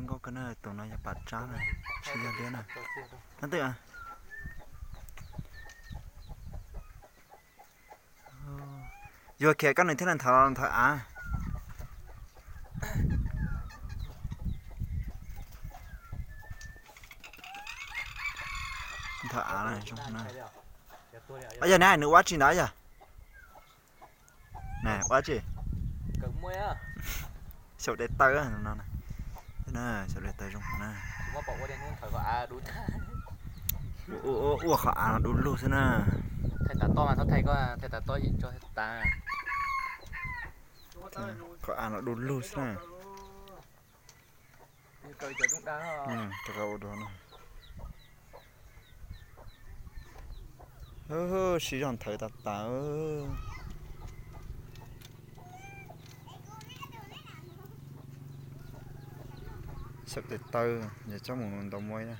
Nkauj kawg na, tus no yog pam tsab na, tsis yog liab na. Leej twg? Yuag khiav koj nws thiab na, nthawv nthawv av. Nthawv av na. Yog na, nws ua tsi ntawd yog? Na ua tsi? Xyaum tes taw no. Xyaum tes taw zoo na. Ua qhov av no du lug xwb na. Qhov av no du lug xwb na. Rov qab ua dua no. Siv zog nthawv tas tas. Xyaum tes taw, yog coj mus ntaus muaj.